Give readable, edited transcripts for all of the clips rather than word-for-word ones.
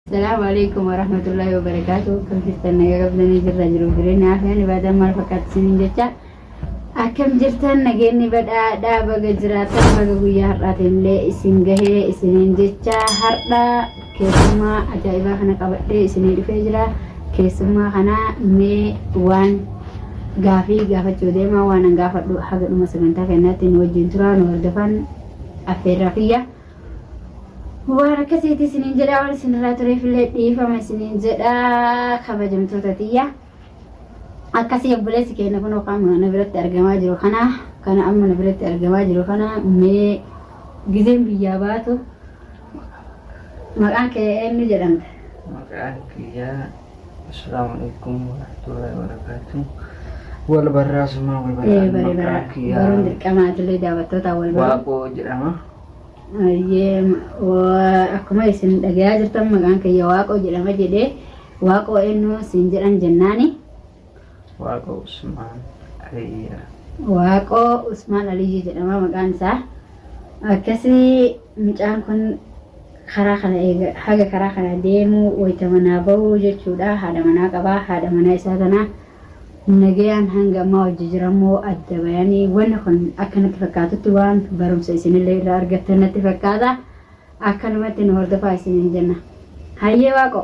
Salaamu alaikum warahmatullahi wabarakaatu. Akkam jirtan nagaa qabdanii jirra jiruuf jireenya afaan ibaadaan maal fakkaatti isiniin jecha. Akkam jirtan nageenyi badhaadhaa baga jiraatan baga guyyaa har'aatiin illee isin gahee isiniin jecha har'a keessummaa ajaa'ibaa kana qabadhee isinii dhufee jira. Keessummaa kana mee waan gaafii gaafachuu deema waan an gaafadhu haga dhuma sagantaa keenyaatti nu wajjin turaa nu hordofan affeerraa kiyya. Waan akkasiiti isiniin jedha waan isinirraa tureefillee dhiifama isiniin jedha kabajamtoota tiyya. Akkasii obboleessi keenya kun qaama na biratti argamaa jiru kana kana amma na biratti argamaa jiru kana mee gizeen biyyaa baatu maqaan kee eenyu jedhamta? Maqaan kiyyaa Assalaamu alaikum warahmatullahi wabarakatuh. Wal barraa sumaa wal barraa Ee bare bara maqaan kiyyaa baruun dirqamaatillee daawwattootaan wal baruu. Waaqoo jedhama. Ayyee akkuma isin dhagayaa jirtan maqaan kiyya Waaqoo jedhama jedhee Waaqoo eenyu siin jedhan jennaani. Waaqoo Usmaan Aliyyi. Waaqoo Usmaan Aliyyi jedhama maqaan isaa. Akkasii mucaan kun karaa kana eega haga karaa kana deemu wayita manaa bahu jechuudha haadha manaa qaba haadha manaa isaa tana Nagayaan hanga ammaa wajji jirammoo adda bayanii wanni kun akka natti fakkaatutti waan barumsa isinillee irraa argattan natti fakkaata akkanumatti nu hordofaa isiniin jenna hayyee waaqo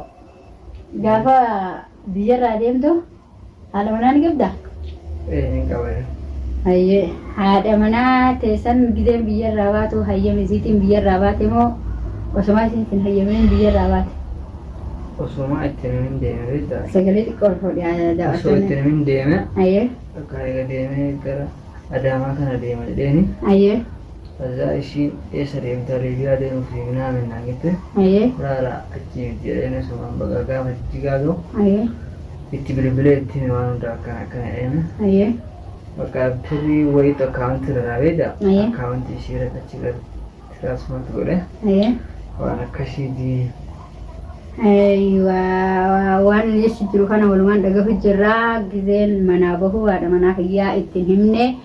gaafa biyyarraa deemtu haadha manaa ni qabdaa? Ee ni qaba. Hayyee haadha manaa teessan gizeen biyyarraa baatu hayyama isiitiin biyyarraa baate moo osuma isiin sin hayyaminiin biyyarraa baate? Osuma itti himin deeme beektaa? Sagalee xiqqoo ol fuudhi Osoo itti daawwattoonni. himin deeme Hayyee akka eega deemee gara Adaamaa kana deema jedheeni. Hayyee Kazaa ishiin eessa deemtaa Liibiyaa deemuuf minaamin naan jette. Hayyee Laala achii miti jedheen asumaan baqa gaafa jijjigaa gahu Hayyee itti bilbilee itti hime waan hunda akkana akkana jedheen. Hayyee Bakka birrii wayiitu akkaawuntii irra naa beektaa? Hayyee. Akkaawuntii ishii irratti achi irratti Tiraaspoorti godhe. Ayyee. Waan akkasiiti. Aywa waan jechi jiru kana walumaan dhagahu jirra. Gizeen manaa bahu haadha manaa kiyyaa itti hin himne.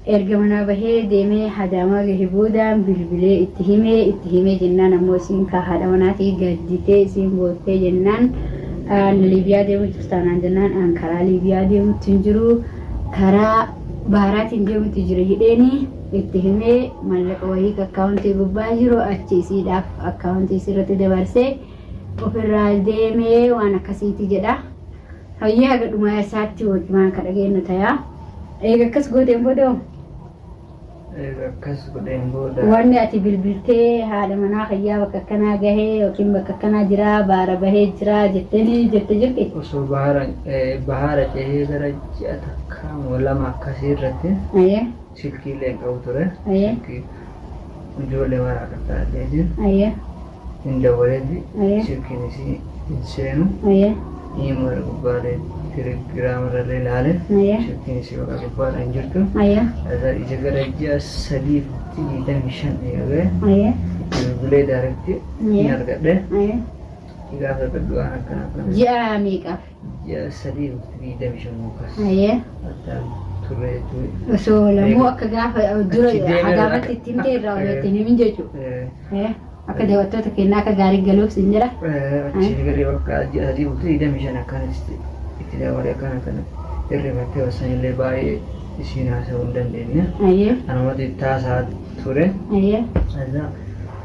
Erga manaa bahee deemee hadaamaa gahe boodaan bilbilee itti hime itti himee jennaan ammoo isiin kaa haadha manaatii gadditee isiin boottee jennaan an Liibiyaa deemu jirtaa naan jennaan an karaa Liibiyaa deemutti hin jiru karaa baaraatiin deemutti jira jedheeni itti himee mallaqa wayii akkaawuntii gubbaa jiru achi isiidhaaf akkaawuntii isirratti dabarsee ofirraa deemee waan akkasiiti jedha. Hayyee haga dhumaa isaatti wajjumaan ka dhageenyu tayaa. Eega akkas gooteen booda hoo? Eega akkas godheen booda. Wanni ati bilbiltee haadha manaa kiyyaa bakka akkanaa gahee yookiin bakka akkanaa jiraa baara bahee jiraa jetteeni jette jirti? Osoo bahara bahara cehee gara ji'a takkaa moo lama akkasii irratti Hayyee. Silkii illee hin qabu ture. Ayyee. Silkii ijoollee maraa qaxxaadheetiin Ayyee. hin dawwaleefi Ayyee. silkiin isii hin seenu. Ayyee. Imoo irra gubbaalee telegiraama irrallee ilaale Ayyee. silkiin isii bakka gubbaadha hin jirtu. Ayyee. Irra ija gara ji'a 3 fi 25 eegalee Ayyee. itti bilbilee daarekti hin Ayyee. argadhe. Ayyee. Gaafa argadhu waan akkana akkana. Ji'a meeqaaf? Ji'a 3 fi 25 akkas. Ayyee. Addaan turre jechuudha. Osoo lamuu akka gaafa dura Achi deemee gaafatti ittiin ta'e irraa osoo ittiin himin jechuudha. Akka daawwattoota keenyaa akka gaarii galuuf sin jedha. Achi garee bakka ji'a 3 bultii 25 akkanas itti dabalee akkana akkana hirrifattee wasanillee baay'ee isiin haasa'uu hin dandeenye. Ayyee. Anumatu itti haasa'aa ture. Ayyee. Kaza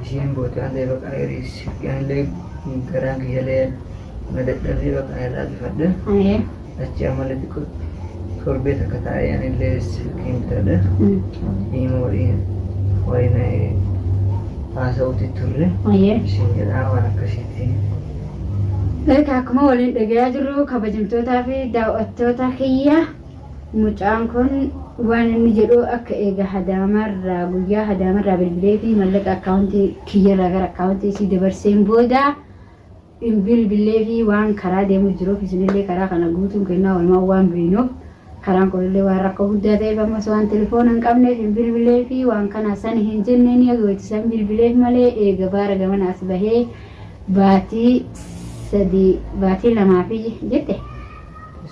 isiin boote waan ta'eef bakka anillee garaan kiyyalee na dadhabee bakka irraa cufadhe. Ayyee. Achi ammallee xiqqoo torbee takka taa'ee anillee silkiin bitadhe. Dhiima waliin waliin haasa'uutti turre. Ayyee. Isiin jedhaa waan akkasiitti. Egaa akkuma waliin dhagayaa jirru kabajamtootaa fi daawwattoota kiyya mucaan kun waan inni jedhu akka eega hadaamarraa guyyaa hadaamarraa bilbilee fi mallaqa akkaawuntii kiyyarraa gara akkaawuntii isii dabarseen booda hin bilbillee fi waan karaa deemu jiruuf isinillee karaa kana guutuun kennaa walumaan waan beeknuuf karaan kunillee waan rakkoo guddaa ta'eef ammas waan telefoona hin qabneef hin bilbilee fi waan kana san hin jenneen eega san bilbileef malee eega baara gamana as bahee baatii 3 baatii 2 fi jette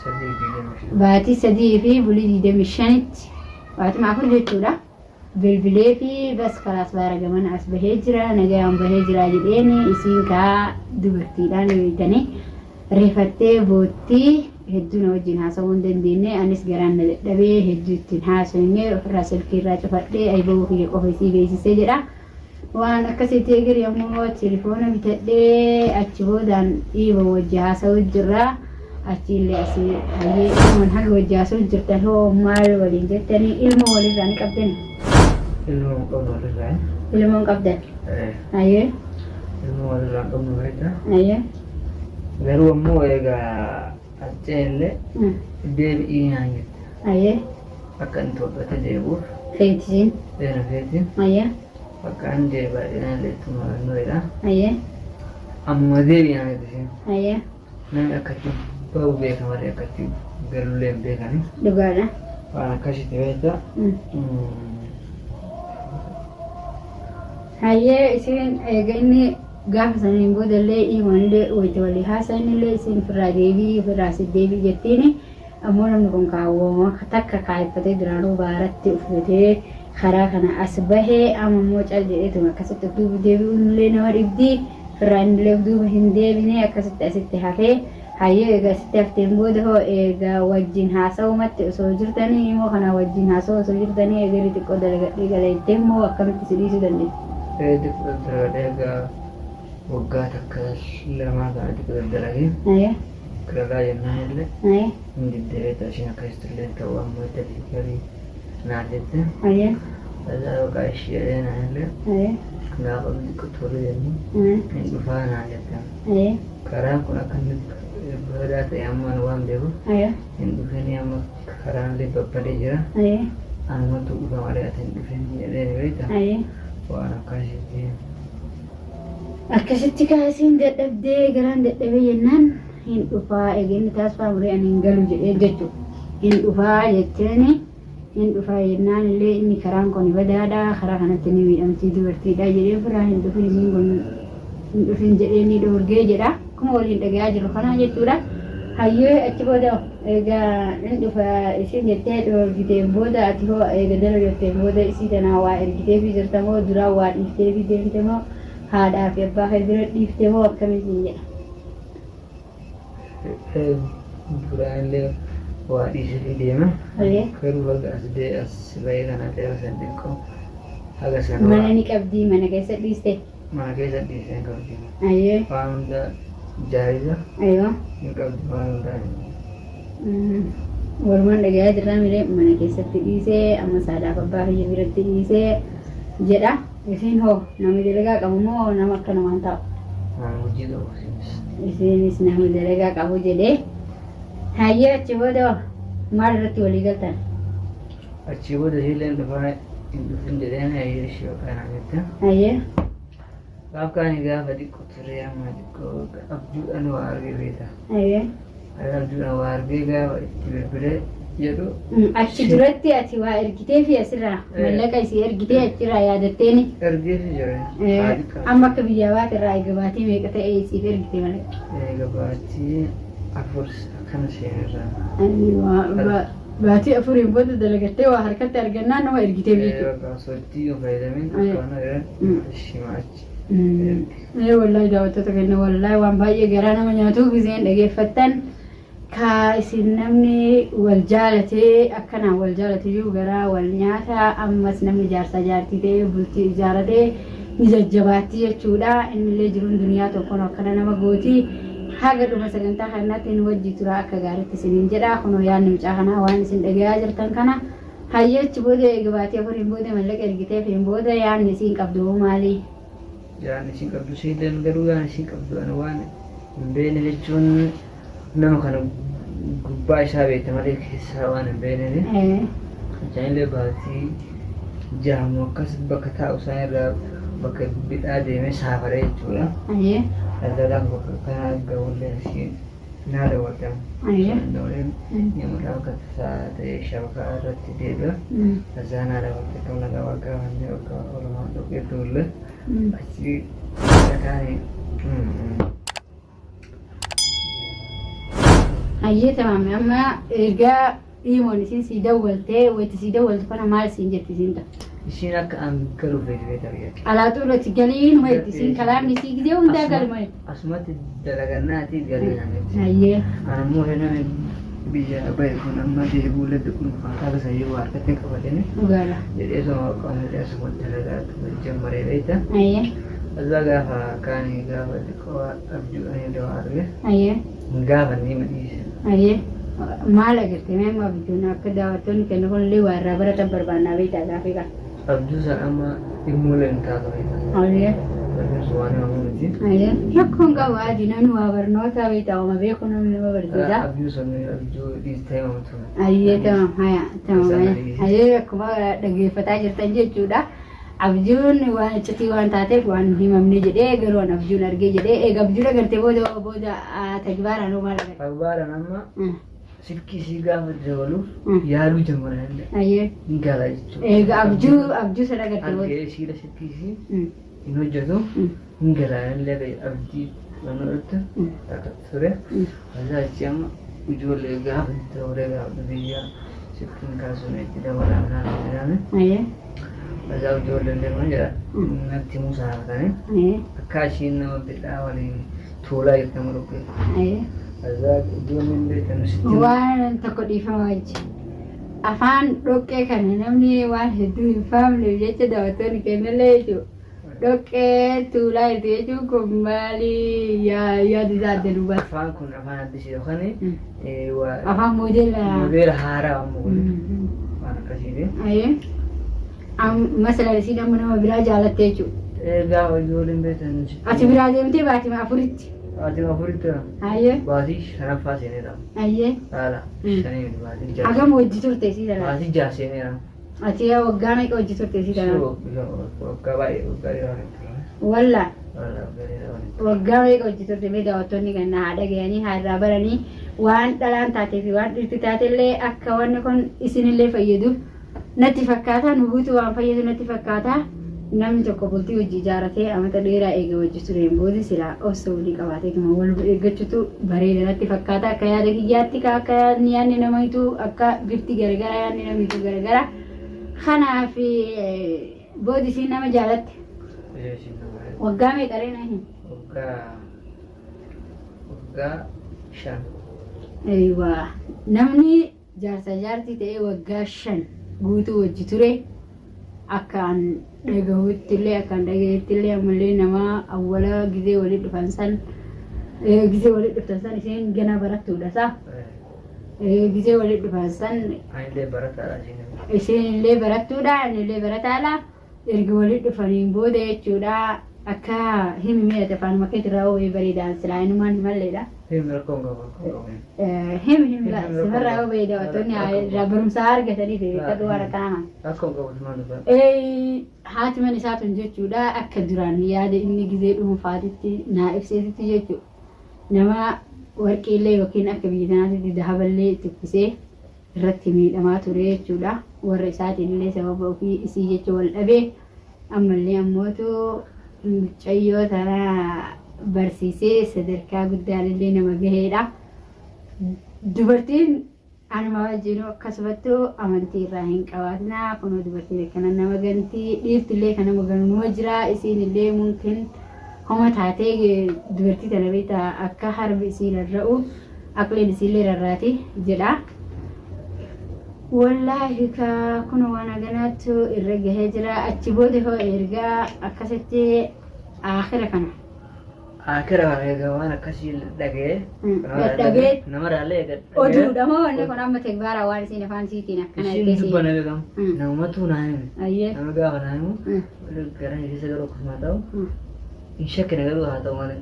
3 25. Baatii 3 fi bulii 25tti baatii 4 jechuudha. Bilbilee fi bas kalaas baara gamana as bahee jira nagayaan bahee jira jedheeni isiin kaa dubartiidhaan beektanii rifattee boottii hedduu na wajjin haasawuu hin dandeenye anis garaan na dadhabee hedduu ittiin haasofne ofirraa silkii irraa cufadhee ayba'uu kiyya qofa isii beeksisee jedha. Waan akkasitti eegeri ammoo telefoona bitadhee achi boodaan dhiiba wajji haasa'u jirra. Achi illee asii hayyee ilmoon haga wajji haasa'u jirtan hoo maal waliin jettanii ilmoo walirraa ni qabdani? Ilmoo hin qabnu walirraa. Ilmoo hin qabdan? Hayyee. Ilmoo walirraa hin qabnu beekta. Hayyee. Garuu ammoo egaa as ce'ellee deebi'ii naan jette. Hayyee. Akka inni Itoophiyaatti deebi'uuf. Feetisiin. Eena feeti. Hayyee. Bakka inni deebi'aa baay'inaan illee ittuma nu'edha. Hayyee. Ammuma deebi'i naan jette isheen. Hayyee. Namni akkatti ba'u beeka malee akkatti galullee hin beekani. Dhugaadha. Waan akkasitti beekta. Hayyee isiin eega inni gaafa saniin boodallee iimaanillee wayita walii haasa'anillee isiin ofirraa deebi'i ofirraa si deebi'i jettiini. Ammoo namni kun kaawwama takka kaayeffatee duraanuu baaratti uffatee karaa kana as bahee amma immoo cal jedheetuma akkasitti of duuba deebi'uun illee nama dhibdi firraa inni illee of duuba hin deebine akkasitti asitti hafee hayyee egaa asitti hafteen booda hoo egaa wajjin haasa'umatti osoo jirtanii immoo kana wajjin haasa'u osoo jirtanii egerii xiqqoo dalagadhee gala jettee immoo akkamitti si dhiisuu dandeessi? Xiqqoo dalagadhee egaa waggaa takka lamaa kana xiqqoo dalagee. Hayyee. Galaa jennaan illee Aye. hin didde beektaa isheen akkasitti illee ta'uu ammoo itti galii naan jette. Aye. Kaza baqa ishee jedhee naan illee Aye. gaafa xiqqoo tole jennu Aye. hin dhufaa naan jette. Aye. Karaan kun akka inni badaa ta'e amma ani waan beekuuf Aye. hin dhufini amma karaan illee babbadee jira. Aye. Anumatu dhufa malee ati hin dhufin jedhee beektaa. Aye. Waan akkasitti. Akkasitti kaasiin dadhabdee garaan dadhabee jennaan hin dhufaa eega inni taasfaa muree ani hin galu jedhee jechu hin dhufaa jetteeni hin dhufaa jennaan illee inni karaan kun badaadha karaa kanatti ni miidhamtii dubartiidha jedhee ofirraa hin dhufin isiin kun hin dhufin jedhee ni dhoorgee jedha akkuma waliin dhagayaa jiru kanaa jechuudha. Hayyee achi booda egaa hin dhufa isiin jettee dhoorgiteen booda ati hoo eega dalagatteen booda isii tanaa waa ergiteefii jirta moo duraa waa dhiifteefii deemte moo haadhaa fi abbaa kee bira dhiifte moo akkamii siin jedha. Duraan illee waa dhiisee deema. Hayyee. Garuu haga as dee as bahee kana ta'e san xiqqoo haga san Mana waa ni qabdii mana keessa dhiiste. mana keessa dhiisee hin qabdi. Hayyee. Waan hunda jaayiza Aywa. hin qabdi waan hundaa. Walumaan dhagayaa jirraa milee mana keessatti dhiisee amma saadhaaf abbaa kiyya biratti dhiisee jedha. Isiin hoo nama dalagaa qabu moo nama akka namaan taa'u? Nama hojii qabu isinis. Isiinis nama dalagaa qabu jedhee. Hayyee achi booda maal irratti walii galtan? Achii booda isiilleen dhufaa hin dhufin jedheen hayyee ishee yookaan jette. Hayyee. Gaaf kaani gaafa xiqqoo turee amma xiqqoo abjuudhaan waa argee beekta. Hayyee. Abjuudhaan waa argee gaafa itti bilbilee jedhu. Achi duratti ati waa ergitee fi asirraa mallaqa isii ergitee achirraa yaadatteeni. Ergeefi jira. Amma akka biyyaa baate irraa eega baatii meeqa ta'e isiif ergite malee? Eega baatii afur akkana seenirraa. Baatii afuriin booda dalagattee waa harkatti argannaan nama ergiteef jechuudha. Bakka osoo itti hin fayyadamin akka jiran shima achi. Ee wallaahi daawwattoota keenya wallaahi waan baay'ee garaa nama nyaatu giseen dhageeffattan ka isin namni wal jaalatee akkanaan wal jaalatu iyyuu garaa wal nyaata ammas namni jaarsaa jaartii ta'ee bultii ijaaratee ni jajjabaatti jechuudha innillee jiruun duniyaa tokkoon akkana nama gooti. Haga dhuma sagantaa kanaatti nu wajji turaa akka gaariitti isiniin jedha. Kunoo yaadni mucaa kanaa waan isin dhagayaa jirtan kana. Hayyee achi booda eega baatii afuriin booda mallaqa ergiteefiin booda yaadni isiin qabdu hoo maali? Yaadni isiin qabdu isiilleen garuu yaadni isiin qabdu ani waan hin beekne jechuun nama kana gubbaa isaa beekte malee keessaa waan hin beekneef. Mucaanillee baatii jahamu akkas bakka taa'u isaan irraa bakka bidhaa deemee saafaree jechuudha. Hayyee. Daldalaan bakka kanaa gahullee asii naa dawwaltan. Dawaleen nama bakka tasaa ta'e shabakaa irratti deebi'a. Tasaa naa dawwalte akkam nagaa bakka wanni bakka oolmaa dhoqqee tuulle. Achii kaanii. Hayyee tamaami amma ergaa dhiimoon isiin sii dawwaltee wayita sii dawwaltu kana maal siin jetti isiin ta'a? Isiin akka an galuuf feeti beektaa biyya. Alaa xuulati galiin wayitti isiin kalaamni isii gizee hundaa galma. Asumatti dalagannaati galii naan jetti. Hayyee. An ammoo namni biyya bahe kun amma deebi'uullee ulfaataa keessa yoo harkatti hin qabatini Dhugaadha. jedhee soma qabatee asumatti dalagaa jammaree beekta. Hayyee. Azaa gaafa kaanii gaafa xiqqoo abjuudhaan dawaa arge Hayyee. gaafa ni madhiise. Hayyee. Maal agarte mee amma abjuun akka daawwattoonni kennu kun illee waa irraa baratan barbaannaa beektaa gaafii kana. Abjuu san amma dhimmuulee hin taatu beekta. Hayyee. Abjuun sun waan himamu miti. Hayyee. Rakkoon qabu adii namni waa barnoota beektaa waama beeku namni nama barsiisa. Abjuu sun abjuu dhiistee himamtu. Hayyee tamam haya tamam hayyee akkuma dhaggeeffataa jirtan jechuudha. Abjuun waan iccitii waan taateef waan hin himamne jedhee garuu an abjuun argee jedhee eega abjuun agartee booda booda tagbaaraan hoo maal agarte? Tagbaaraan amma silkii isii gaafa dabaluuf yaaluu jammaran illee Hayyee. hin gala jechuudha. Eega abjuu abjuu sana agarte booda. Argee isiidha silkii isii hin hojjetu hin gala illee abdii irratti takka ture. Kaza achi amma ijoollee gaafa dabalee gaafa biyya silkiin kaasuun itti dabalaa naan jedhame. Hayyee. Kaza ijoolleen deeman jedha natti himuu saafatanii Hayyee. akka ishiin nama bidhaa waliin tuulaa jirti nama dhukkee. Hayyee. Kaza ijoolleen beektan sitti himu. Waan tokko dhiifama wajji. Afaan dhoqqee kana namni waan hedduu hin faamneef jecha daawwattoonni kennallee jechuudha. Dhoqqee tuulaa jirti jechuun kun maali yaada isaa adda nu baasa. Afaan kun afaan addisii yookaan Afaan moodeela. Moodeela haaraa ammoo kun waan akkasiiti. Ayyee. Masalan isiin amma nama biraa jaalatte jechuudha. Gaafa ijoolleen beektan. Ati biraa deemtee baatima afuritti. Baatii afuritti. Ayyee. Baatii shanaffaa seeneera. Ayyee. Haala shanii baatii jaha. Hagam hojii turte isii sana? Baatii jaha seeneera. Ati yaa waggaa meeqa hojii turte isii kana? Waggaa baay'ee waggaa dheeraa waliin ture. Wallaa Wallaa waggaa dheeraa waliin ture. Waggaa meeqa hojii turte mee daawwattoonni kan haa dhagayanii haa irraa baranii waan dhalaan taatee fi waan dhirti taatellee akka wanni kun isinillee fayyadu natti fakkaata nu guutuu waan fayyadu natti fakkaata. Namni tokko bultii hojii ijaaratee amata dheeraa eega hojii tureen booda silaa obsa walii qabaateetuma wal eeggachuutu bareeda natti fakkaata akka yaada kiyyaatti ka akka yaadni yaadni namayitu akka bifti garagara yaadni namitu garagara kanaaf boodi isiin nama jaalatte waggaa meeqa ree na hin Waggaa 5. Eeywaa namni jaarsa jaartii ta'ee waggaa 5 guutuu wajji ture akka an dhagahutti illee akka an dhagahetti illee ammallee nama awwala gizee walitti dhufan san gizee walitti dhuftan san isheen gana barattuudha sa gizee walitti dhufan san Anillee barataadha isheen. Isheen illee barattuudha anillee barataadha. Erga walitti dhufaniin booda jechuudha akka himi mee ati afaanuma keetirraa hoo bareedaan silaa inumaan himalleedha. Himi rakkoo hin qabu rakkoo hin qabu. Himi himi simarraa hoo bareeda wantoonni irraa barumsaa argatanii fi beekadhu waan akkanaa kana. Rakkoo hin qabu simaan dubbadhu. Haati mana isaa tun jechuudha akka duraan yaada inni gizee dhuunfaatitti naa ibseetitti jechuudha. Nama warqiillee yookiin akka biyya tanaatitti dahaballee itti uffisee irratti miidhamaa ture jechuudha. Warra isaatiin illee sababa ofii isii jecha wal dhabee ammallee ammootu mucayyoo tana barsiisee sadarkaa guddaan illee nama gaheedha. Dubartiin anuma wajjinuu akkasumattuu amantii irraa hin qabaatinaa kunoo dubartiin akkana nama ganti dhiirti illee kan nama ganu numa jira isiin illee mumkin homa taatee dubartii tana beektaa akka harmi isii rarra'u Aqliin isiillee rarraati jedha. Wallaahi ka kun waan haganaattu irra gahee jira. Achi booda hoo ergaa akkasitti aakhira kana. Aakhira kana egaa waan akkasii dhaga'ee. Dhaga'ee. Namarraallee egaa dhaga'ee. Oduudha moo wanni kun amma tegbaaraa waan isiin afaan isiitiin akkana Isiin jettee si. dubbanna beekamu. Namumatu naa hime. Ayyee. Nama gaafa naa himu. Gara keessa garuu akkasuma ta'u. Hin shakkine garuu haa ta'u malee.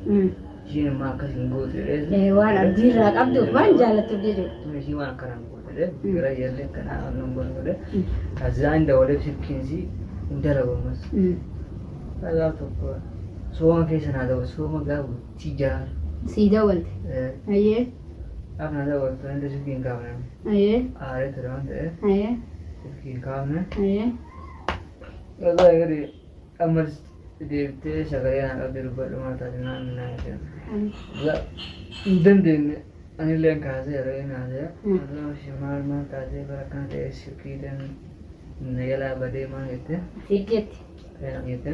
Ishiin immoo akkas hin gootu jedhee. Waan abdii irraa qabduuf waan jaallattuuf jechuudha. Tun ishii waan akkana hin gootu jedhee gara ijallee akkanaa waan hin gootu jedhee. Kazaa hin dawaleef silkiin hin dalagu ammas. Gaaf tokko sooma keessa naa dawal sooma gaaf bultii jaar. Sii dawalte. Ayyee. Gaaf naa dawaltu inni silkii hin kaafne. Ayyee. Aaree ture waan ta'eef Ayyee. silkii hin kaafne. Ayyee. Kazaa gadi Ammas deebitee sagalee naa qabdee dubbadhu maal taate naan naan jedhe. Hin dandeenye anillee kaasee yeroo inni haasa'e maal maal taatee bara akkana ta'e silkiidhaan Na jalaa badee maal jette? Siif jetti. Naan jette.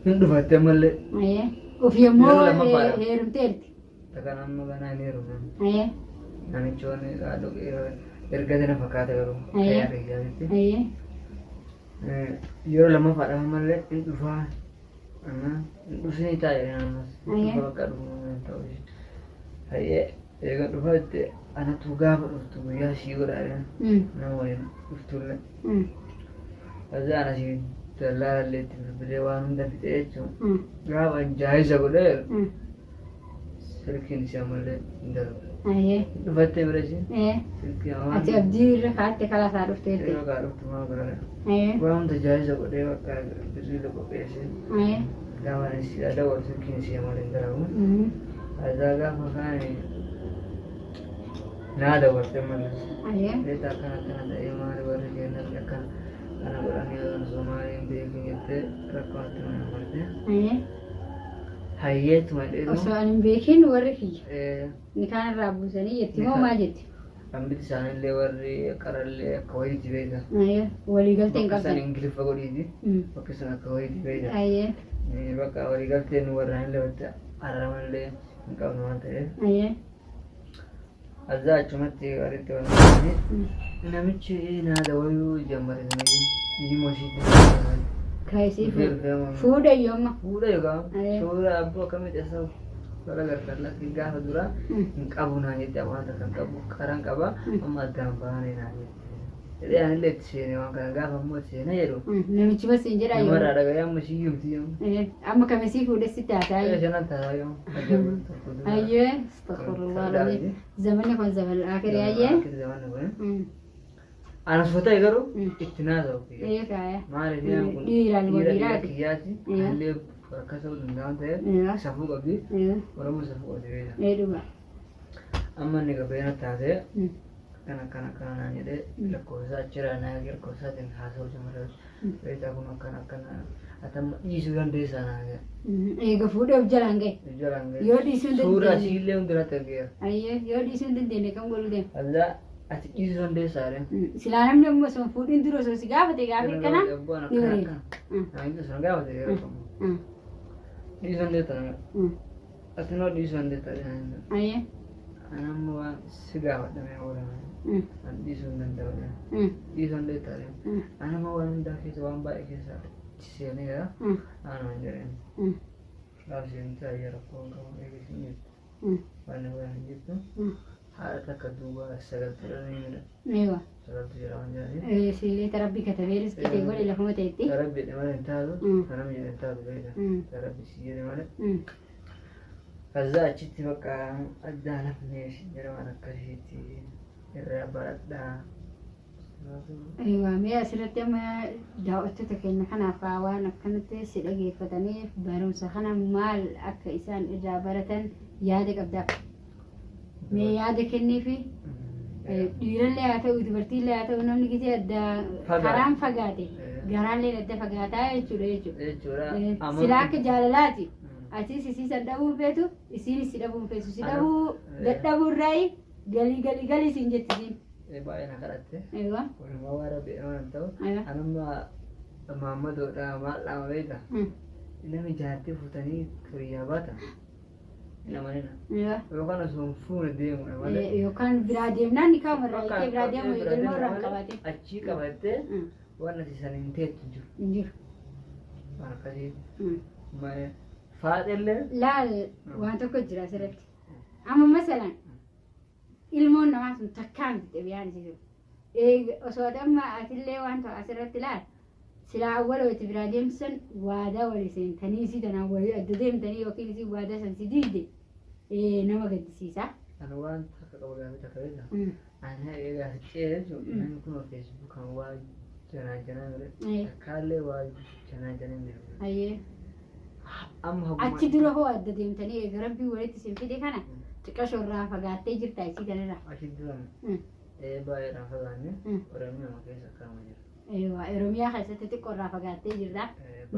Hin dhufatte ammallee. Ayyee. Ofii ammoo Yeroo lammaffaadha. heerumteerti. Takkaan amma ganaa hin heerumne. Ayyee. Namichoon erga sana fakkaata garuu. Ayyee. Fayyaa keessaatti. Ayyee. Yeroo lammaffaadhaaf ammallee hin dhufaa. Amma hin dhufsini taa'e ammas. Ayyee. Dhufa bakka dhufu hin ta'u. Hayyee eega dhufa jette anatu gaafa dhuftu guyyaa sii godhaa jedhan. Nama waliin dhuftullee. Kaza ana sii dallaalallee itti bilbilee waan hunda fixee jechuun. Gaafa jaayisa godhee silkiin isii ammallee hin darbu. Ayyee. Dhufattee bira isiin Ee. silkii Ati abdii irra kaa'atte kalaasaa dhufteetti. Yeroo kaa dhuftu maal godhaa? Ayyee. Waan hunda jaayisa godhee bakka birrii qopheessee. Ayyee. Gaafa ani si dawwalu silkiin isii ammallee hin dalagu. Azaa gaafa kaan naa dawwalte ammallee. Ayyee. Beektaa akkana akkana ta'ee maali warri keenya akkana kana godhanii osoo maali hin beekin jettee rakkoo natti mana marte. Ayyee. Hayyeetuma dheeru. Osoo ani hin beekin warri kiyya. Nikaan irraa buusanii jetti moo maal jetti? Hambiti isaaniillee warri qarallee akka wayiitti beeka. Ayyee. Waliigaltee hin Bakka san qabdan. Ingiliffa godhiiti. Bakka san akka wayiitti beeka. Ayyee. Bakka waliigalteen warra illee walitti araaramallee hin qabnu waan ta'eef. Ayyee. Azaa achumatti walitti wal namichi naa dawaluu jammare sanayyuu iyyuma ishiitti. Kaayisii fuudha iyyuu amma. Fuudha yookaan Aye. suura abboo akkamitti isa bara gargar lakki gaafa dura hin qabu naan jette waan takka hin qabu qaran qaba amma addaan baanee naan jette. Jedhee anillee itti seenee waan kana gaafa immoo itti seenee jedhu Namichi bas hin jedhaa namarraa yoo. dhaga'ee amma ishii yumti yoo. Amma kamisii fuudhe sitti haasaa. Shanan taataa yoo. Ajaa'iba tokko dura. Ayyee. Astaghfirullah alazim. Zamanni kun zaman akhirii ayyee. Zamanni kun. Ana osoo ta'e garuu itti naa ta'u. Ee kaaya. Maaliif yaa kun Dhiiraan dhiira dhiiraati. kiyyaati. Illee bakka ta'uu danda'an ta'e safuu qabdi. Oromoo safuu qabdi beekta. Ee dhuga. Amma inni gabeena taatee akkana akkana akkana naan jedhee lakkoofsa achirraa naa lakkoofsaatiin haasa'uu jira. Beektaa kun akkana akkana atamma dhiisuu dandeessaa naan jedhe. Eega fuudhee of jalaan gahe. Jalaan gahe. Yoo dhiisuu hin Suuraa dandeenye. isiillee hundirratti argeera. Ayyee yoo dhiisuu hin dandeenye kam godhuu deema. Allaa ati dhiisuu dandeessaa jedhee. Silaa namni amma osoo hin fuudhin dura osoo si gaafate gaafii kana ni bareeda. Naan sun gaafate yeroo kamuu. Dhiisuu dandeessaa. Ati noo dhiisuu dandeessaa jedhee. Ayyee. Ani amma waan si gaafadhamee oolame. Ani dhiisuu hin danda'u jedhee. Dhiisuu dandeessaa jedhee. Ani amma waan hundaa keessa waan baay'ee keessa seeneera. Anuma jedheen. Gaaf seentaa rakkoo hin qabu eegisiin jirtu. Waan waan hin jirtu. Haadha takka duuba sagaltu jedhanii jira. Eewa. Sagaltu jira waan jedhanii. Sillee tarabbii katabee riskii ta'e godhe lafuma ta'etti. Tarabbi jedhe malee hin taatu. Tarabbi jedhe hin taatu beekta. Tarabbi si jedhe malee. Kaza achitti bakka addaan hafnee jedha waan akkasiitti irraa baradhaa. Eewa mee asirratti amma daawwattoota keenya kanaaf waan akkanatti si dhageeffataniif barumsa kana maal akka isaan irraa baratan yaada qabdaaf. Mee yaada kenniifi dhiirallee haa ta'u dubartiillee haa ta'u namni gisee adda karaan fagaate garaallee adda fagaataa jechuudha jechuudha. Jechuudha. Silaa akka jaalalaati. Atis isii san dhabuu hin feetu isiin si dhabuu hin feetu si dhabuu dadhabuu irraayi galii galii galii siin jetti isiin. Baay'ee na kadhatte. Eewa. Walumaa waan rabbi jedhaman hin ta'u. Anumma maammadoodha maal dhaama beekta. Namni jaartii fuutanii hiriyaa baata. Hin amanina. Eewa. Yookaan osoo hin fuune deemudha malee. Yookaan biraa deemnaan ni kaa'uma irraa hiikee biraa deemu ilmoo irraa hin qabaatin. Achii qabattee waan ati san hin teettu hin jiru. Hin jiru. Waan akkasii. Malee faaxillee. Laal waan tokko jira asirratti. Amma masalan ilmoon namaa sun takkaa miti xibiyaan isii jiru. Osoo ati amma atillee waan ta'u asirratti laal silaa awwala wati biraa deemsan waadaa walii seentanii isii tanaan walii adda deemtanii yookiin isii waadaa san si diigde nama gaddisiisa. Ani waan takka qaba gaafii takka beekta. Ani egaa si ce'ee jechuun namni kun feesbuukaan waa janaa janaa godhe takkaallee waa janaa janaa hin beeku. Ayyee. Amma hogummaa. Achi dura hoo adda deemtanii eega rabbii walitti isin fide kana xiqqasho irraa fagaattee jirta isii kanarraa. Achi dura baay'ee irraa fagaanne Oromiyaa keessa akkanuma jira. Eewa Oromiyaa keessatti xiqqoo irraa fagaattee jirta.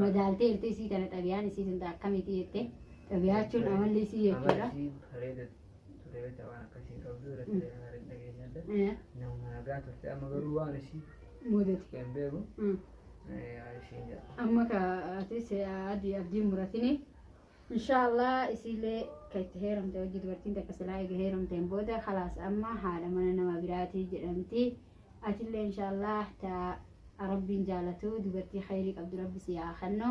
Madaaltee jirti isii kana xabiyaan isii tun akkamiiti jettee xabiyaa jechuun amalli isii jechuudha. Amalli isii bareeda ture beekta waan akkasii qabdu irratti dhageenya adda. Nama nagaa turte amma garuu waan isii Mudate. Hin beeku. Isiin jedha. Amma ka atis adii abdii muratini. Inshaallah isiillee ka itti heerumte hojii dubartiin takka silaa eega heerumteen booda khalaas amma haadha mana nama biraatii jedhamti. Atillee inshaallah ta Rabbiin jaalatu dubartii khayrii qabdu Rabbi si haa kennu.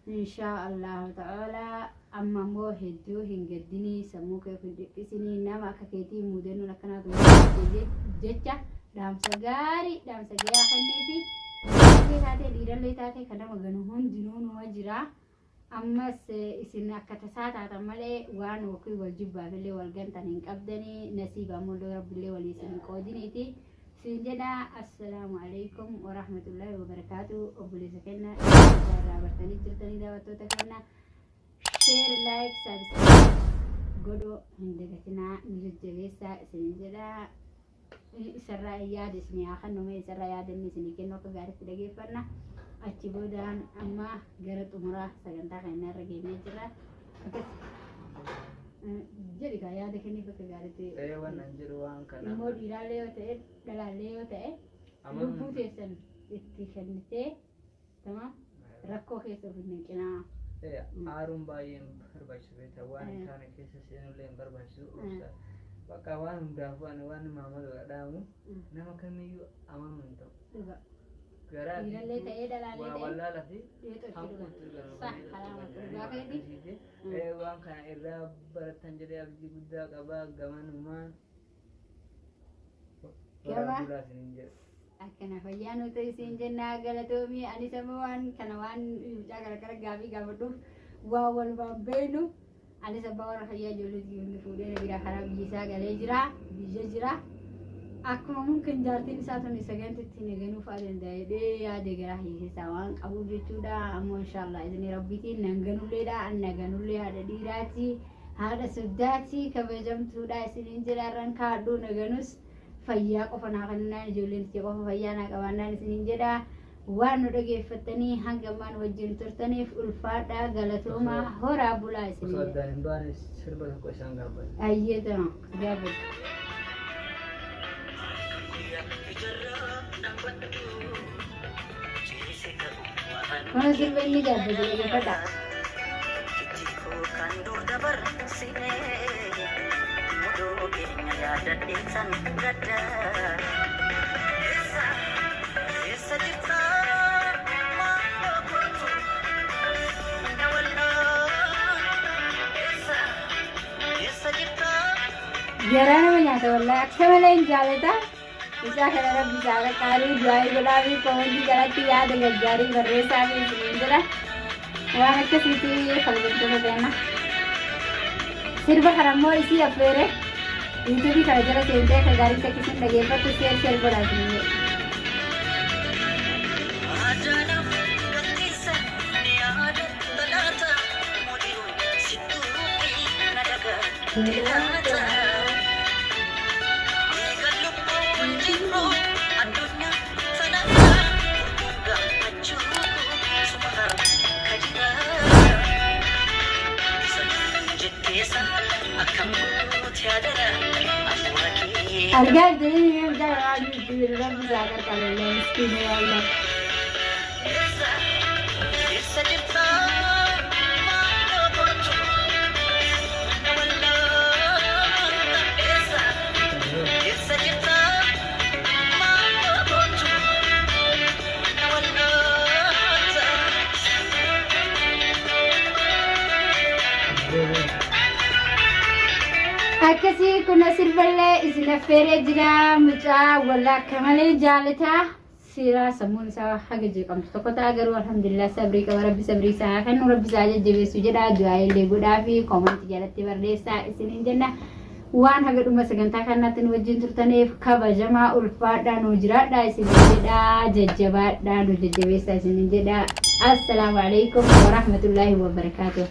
Inshaa Allahu ta'ala amma immoo hedduu hin gaddinii, sammuu kee of hin dhiphisinii, nama akka keetii muudannoon akkanaatu mudate jecha dhaamsa gaarii dhaamsa gayaa kenneefi. Dubartillee taatee dhiirallee taatee kan nama ganu hundinuu numa jira. Ammas isin akka tasaa taatan malee waan yookiin wal jibbaafillee wal gantan hin qabdanii, nasiiba ammoo Rabbillee walii isin hin qoodiniiti. Siin jedha, assalaamu alaikum warahmatullahi wabarakaatu. Obboleessa kenna irraa bartanii jirtanii, daawwattoota kenna, share, like, subscribe godhuu hin dagatinaa, nu jajjabeessaa isin jedha. Isarraa yaada isinii haa kennu, mee isarraa yaada inni isinii kennu akka gaariitti dhageeffanna. Achi boodaan amma gara xumuraa sagantaa keenyaa irra geenyee jirra. Akkas jedhi kaa, yaada kenniif akka gaariitti. Ee, waan an jedhu waan kana. Immoo dhiiraallee yoo ta'e, dhalaallee yoo ta'e, lubbuu teessan itti kennitee tamaam rakkoo keessa of hin naqinaa. Ee, aaruun baay'ee hin barbaachisu beektaa, waan hin taane keessa seenullee hin barbaachisu. Obsa. Bakka waan hundaafuu ani waan maamala dhaamu, nama kamiyyuu amanuu hin ta'u. Dhuga. Garaa Dhiirallee ta'ee dhalaallee waa ta'e. wallaala fi Dhiirota hanquutti dhuga. Sah kalaama dhugaa keeti. Ee, waan kana irraa baratan jedhee abdii guddaa qabaa, gamanumaan. Gama. Bulaa isiniin jedha. Akkana fayyaa nu ta'e isiin jennaa, galatoomii. Anis ammoo waan kana waan mucaa garagara gaafii gaafadhuuf waa walumaan beeknu. Anis abbaa warra fayyaa ijoollee hundi fuudhee na biraa karaa biyya isaa galee jira, biyya jira. Akkuma mumkin jaartiin isaa tun isa gantitti na ganuu fa'aa danda'a jedhee yaade garaa keessaa waan qabuuf jechuudha. Ammoo inshaallah isin Rabbiitiin nan ganulleedha, an na ganullee haadha dhiiraati, haadha soddaati, kabajamtuudha isiniin jedha. Irraan kaadhuu na ganus fayyaa qofa naa kennaan, ijoolleen tiyya qofa fayyaa naa qabaannaan isiniin jedha. Waan nu dhageeffattanii hanga ammaan wajjin turtaniif ulfaadhaa, galatoomaa, horaa bulaa Osoo isiniin jedha. addaan hin baane sirba tokko isaan gaafadha. Ayyee, tama gaafadhu. Kuna sirba inni gaaffatu dhageeffadha. Kan dur dabarsine mudoo keenya yaadadheessan gadda. Eessa jirta, maaloo kootu na wal'aan? Eessa, eessa jirta? Garaa nama nyaata wallahi, akka malee hin jaalata. Isaa kana Rabbi isaa qaqqaarii du'aa godhaa fi koomentii jalatti yaada gaggaarii barreessaa fi isiniin jedha. Waan akkasiiti kabajamtoota keenya. Sirba kana immoo isii affeere, yuutuubii kana jala seentee akka gaariitti akka isin dhageeffattu share share godhaa isiniin jedha. Ajaa'ib galteessa ni yaadatta laata, muduu sittuu na dagatte laata? Eega lubbuun jiru addunyaa sanarra gammachuu suma harka jira. Jetteessa akkam goote adara hafuura kee. Argaa jirtanii mucaa waan jiru, Rabbi isaa qarqaaru, miskiina wallah. Eessa, eessa jirta, maaloo kootu na wal'aanta? Eessa, eessa jirta, maaloo kootu na wal'aanta? Akkasii kun sirballee isin affeeree jira, mucaa walla akka malee jaalataa. Siiraa sammuun isaa haga jeeqamtu tokko ta'a, garuu alhamdulillah sabrii qaba. Rabbi sabrii isaa haa kennu, Rabbi isaa jajjabeessu jedha, du'aa illee godhaa fi koomantii jalatti barreessaa isiniin jenna. Waan haga dhuma sagantaa kanaatti nu wajjin turtaniif kabajamaa, ulfaadhaa, nu jiraadhaa isiniin jedha, jajjabaadhaa, nu jajjabeessaa isiniin jedha. Assalaamu alaikum warahmatullaahi wabarakaatuh.